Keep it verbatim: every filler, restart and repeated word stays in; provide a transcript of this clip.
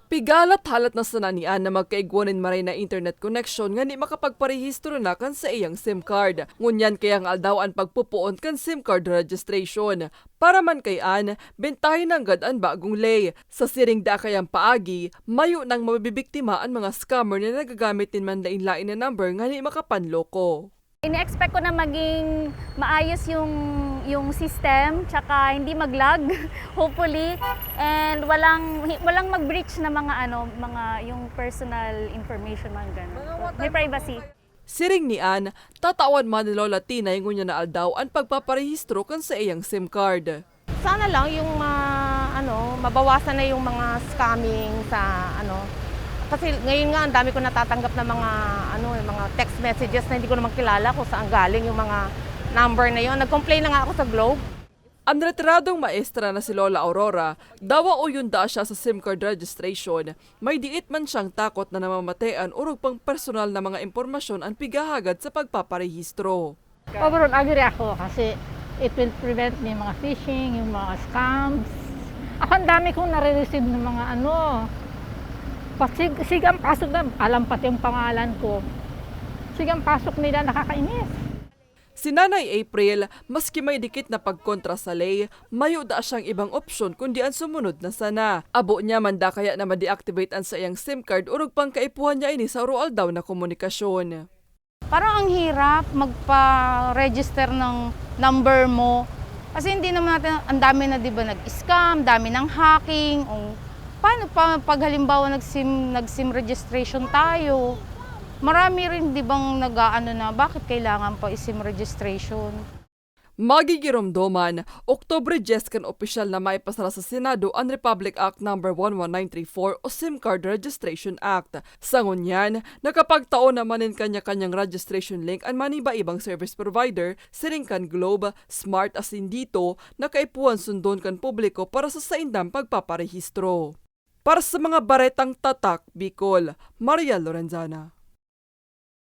Pigahalat-halat na sana niyan na magkaigwa nin maray na internet connection ngani makapagparehistro na kan saiyang SIM card. Ngunyan kaya nga aldaw an pagpopoon kan SIM card registration. Para man kaiyan, bentahe nanggad an bagong ley. Sa siring dakay an paagi, mayo nang mabibiktima an mga scammer na nagagamit nin manlaen-laen na number ngani makapanloko. Ini-expect ko na maging maayos yung, yung system, tsaka hindi mag-lag, hopefully, and walang, walang mag-breach na mga ano, mga yung personal information, mga ganun. May privacy. Siring ni Ann, tatawan man ni Lola Tinay ngunyan na aldaw an pagpaparehistro kan saiyang SIM card. Sana lang yung ma-, ano, mabawasan na yung mga scamming sa ano. Kasi ngayon nga, ang dami ko natatanggap na mga, ano, eh, mga text messages na hindi ko naman kilala kung saan galing yung mga number na yon. Nag-complain na nga ako sa Globe. An retiradong maestra na si Lola Aurora, dawa o yunda siya sa SIM card registration, may diit man siyang takot na namamatean orog pang personal na mga impormasyon an pighahagad sa pagpaparehistro. Overall, agree ako kasi it will prevent ni mga phishing, yung mga scams. Ako, ang dami kong nare-receive ng mga ano, pasig-, sigang pasok na, alam pati yung pangalan ko. Sigang pasok nila, nakakainis. Si Nanay April, maski may dikit na pagkontra sa ley, mayo da siyang ibang opsyon kundi an sumunod na sana. Abo niya man da kaya na ma-deactivate an saiyang SIM card orog pang kaipuhan niya ini sa aroaldaw na komunikasyon. Parang ang hirap magpa-register ng number mo. Kasi hindi naman natin, ang dami na, di ba, nag-scam, dami ng hacking. O, paano pa, pag halimbawa nag-SIM, nag-SIM registration tayo, marami rin, di bang nag-aano na, bakit kailangan pa i-SIM registration? Magigiromdoman, Oktubre dyes kan opisyal na maipasara sa Senado an Republic Act Number one one nine three four o SIM Card Registration Act. Sa ngunyan, nakapagtao naman nin kanya-kanyang registration link an maniba-ibang service provider, siring kan Globe, Smart asin DITO, na kaipuhan sundon kan publiko para sa saindang pagpaparehistro. Para sa mga baretang Tatak Bicol, Maria Lorenzana.